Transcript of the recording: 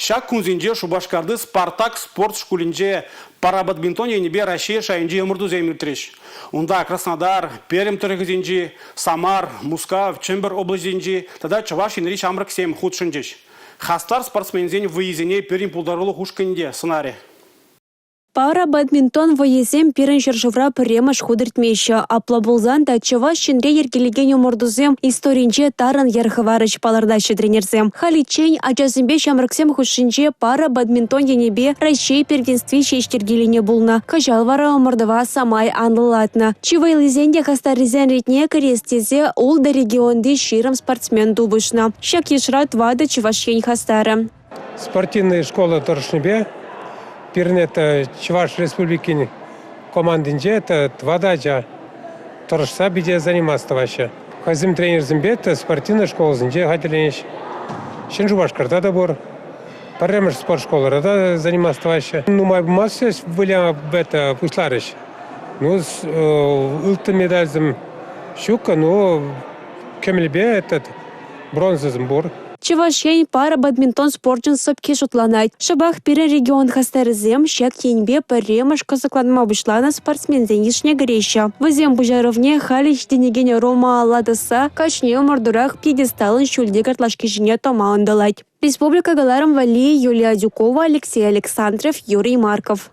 Ҫак кунсенче Шупашкарти «Спартак» спорт шкулӗнче парабадминтон енӗпе Раҫҫей шайӗнчи ӑмӑртусем иртрӗҫ. Унта Краснодар, Пермь тӑрӑхӗсенчи, Самар, Мускав, Чӗмпӗр облаҫӗсенчи тата Чӑваш Енри ҫамрӑксем хутшӑнчӗҫ. Хастар спортсменсен вӑййисене пирӗн пултарулӑх ушкӑнӗ те сӑнарӗ. Пара-бадминтон вӑййисем пирӗн ҫӗршывра пӗрремӗш хут иртмеҫҫӗ. Апла пулсан та Чӑваш Енре йӗркелекен ӑмӑртусем историнче тарӑн йӗр хӑварӗҫ, палӑртаҫҫӗ тренерсем. Халиччен ачасемпе ҫамрӑксем хушшинче пара-бадминтон енӗпе Раҫҫей первенстви ҫеҫ йӗркеленӗ пулнӑ. Кӑҫал вара ӑмӑртӑва самай анлӑлатнӑ. Чи вӑйлисен те хастаррисен ретне кӗрес тесе ултӑ регионти 20 спортсмен тупӑшнӑ. Ҫак йышра тӑватӑ Чӑваш Ен хастарӗ. Спортивнӑй школа тӑрӑшнипе пирӗн это Чӑваш Республикин командинче это тӑватӑ ача тӑрӑшса питӗ заниматься тӑваҫҫӗ. Хӑйсем тренерсемпе это спортивнӑй школӑсенче хатӗрленеҫҫӗ. Ҫӗн Шупашкарта та пур. Пӗрремӗш спорт школӑра та заниматься тӑваҫҫӗ. Нумай пулмасть выляма это пуҫларӗҫ. Ну, ылтӑн медальсем ҫуккӑ, но кӗмӗлпе этот бронзӑсем пур. Чӑваш Ен пара-бадминтон спорчӗн сӑпки шутланать. Шӑпах пирӗн регион хастарӗсем ҫак енпе пӗрремӗш кӑсӑкланма пуҫланӑ спортсменсен йышне кӗреҫҫӗ. Вӗсен пуҫарӑвне халӗ ҫитӗнекен ӑру малалла тӑсса кашни ӑмӑртурах пьедесталӑн ҫӳлти картлашки ҫине тӑма ӑнтӑлать. Республика кӑларӑм валли Юлия Адюкова, Алексей Александров, Юрий Марков.